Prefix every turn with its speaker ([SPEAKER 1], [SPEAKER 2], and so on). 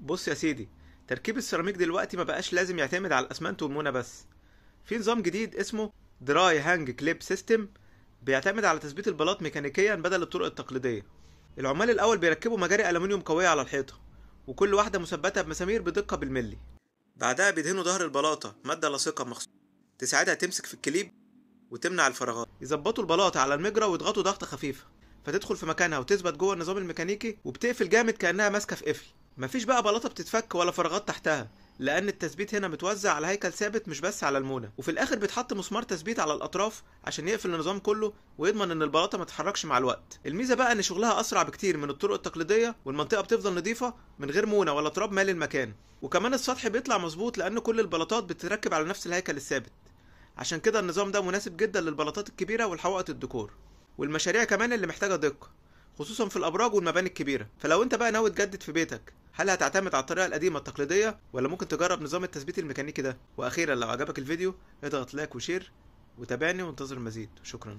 [SPEAKER 1] بص يا سيدي، تركيب السيراميك دلوقتي ما بقاش لازم يعتمد على الاسمنت والمونه بس. في نظام جديد اسمه dry hang clip system، بيعتمد على تثبيت البلاط ميكانيكيا بدل الطرق التقليدية. العمال الاول بيركبوا مجاري الومنيوم قوية على الحيطة، وكل واحدة مثبتة بمسامير بدقة بالملي. بعدها بيدهنوا ظهر البلاطه مادة لاصقه مخصوص تساعدها تمسك في الكليب وتمنع الفراغات. يظبطوا البلاطه على المجرى ويضغطوا ضغطه خفيفة فتدخل في مكانها وتثبت جوه النظام الميكانيكي، وبتقفل جامد كانها ماسكه في قفل. مفيش بقى بلاطة بتتفك ولا فراغات تحتها، لان التثبيت هنا متوزع على هيكل ثابت مش بس على المونه. وفي الاخر بيتحط مسمار تثبيت على الاطراف عشان يقفل النظام كله ويضمن ان البلاطه ما تتحركش مع الوقت. الميزة بقى ان شغلها اسرع بكتير من الطرق التقليدية، والمنطقة بتفضل نظيفة من غير مونه ولا تراب مالي المكان. وكمان السطح بيطلع مظبوط لان كل البلاطات بتتركب على نفس الهيكل الثابت. عشان كده النظام ده مناسب جدا للبلاطات الكبيرة والحوائط الديكور والمشاريع كمان اللي محتاجه دقه، خصوصا في الابراج والمباني الكبيرة. فلو انت بقى ناوي تجدد في بيتك، هل هتعتمد على الطريقة القديمة التقليدية ولا ممكن تجرب نظام التثبيت الميكانيكي ده؟ واخيرا لو عجبك الفيديو اضغط like و share وتابعني وانتظر المزيد. شكرا.